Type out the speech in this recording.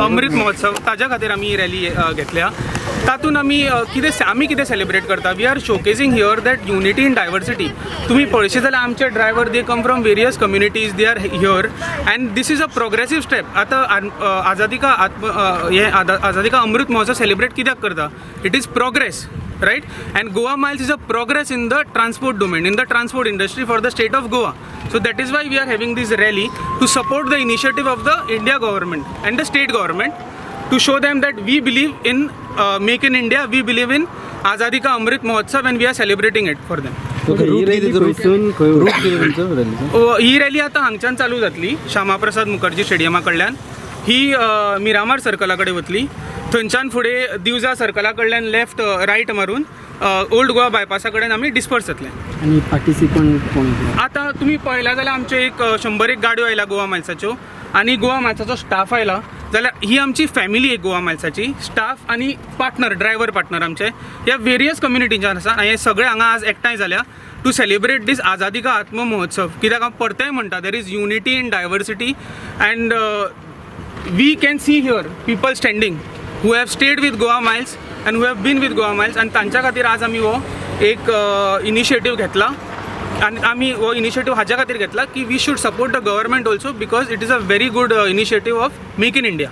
अमृत महोत्सव, ताज्या खातीर आमी ही रॅली घेतल्या. तातूंत आमी कितें, आमी कितें सेलिब्रेट करता? We are showcasing here that unity in diversity. तुमी पळयशे जाल्यार आमचे driver, they come from various communities, they are here and this is a progressive step. आतां आझादी का आत्म हे आझादी का अमृत महोत्सव सेलिब्रेट कित्याक करता? It is progress, right? And Goa Miles is a progress in the transport domain, in the transport industry for the state of Goa. So that is why we are having this rally, to support the initiative of the India government and the state government, to show them that we believe in Make in India, we believe in Azadi Ka Amrit Mahotsav and we are celebrating it for them. Okay, he route rally कितें? खंयसून खंय? Route कितें तुमचो रॅलीचो? ही rally आतां हांगच्यान चालू जातली, श्यामा प्रसाद मुखर्जी स्टेडियमा कडल्यान. ही मिरामार सर्कला कडेन वतली. थंयच्यान फुडें दिवजा सर्कला कडल्यान लेफ्ट रायट मारून ओल्ड गोवा बायपासा कडेन आमी डिस्पर्स जातले. आनी पार्टिसिपंट कोण येतले? आतां तुमी पळयला जाल्यार आमच्यो एक 100 एक गाडयो आयल्या गोवा मायल्साच्यो आनी गोवा मायल्साचो स्टाफ आयला. जाल्यार ही आमची फॅमिली एक गोवा मायल्साची. स्टाफ आनी पार्टनर, ड्रायव्हर पार्टनर आमचे ह्या वेरियस कम्युनिटीच्यान आसा आनी हे सगळे हांगा आज एकठांय जाल्या टू सेलिब्रेट दीस आझादी का आत्म महोत्सव. कित्याक हांव परतेय म्हणटा, there is unity in diversity and we can see here people standing who have stayed with Goa Miles and who have been with Goa Miles. आनी तांच्या खातीर आज आमी हो एक इनिशिएटीव घेतला आनी आमी हो इनिशिएटीव हाज्या खातीर घेतला की we should support the government also, because it is a very good initiative of Make in India.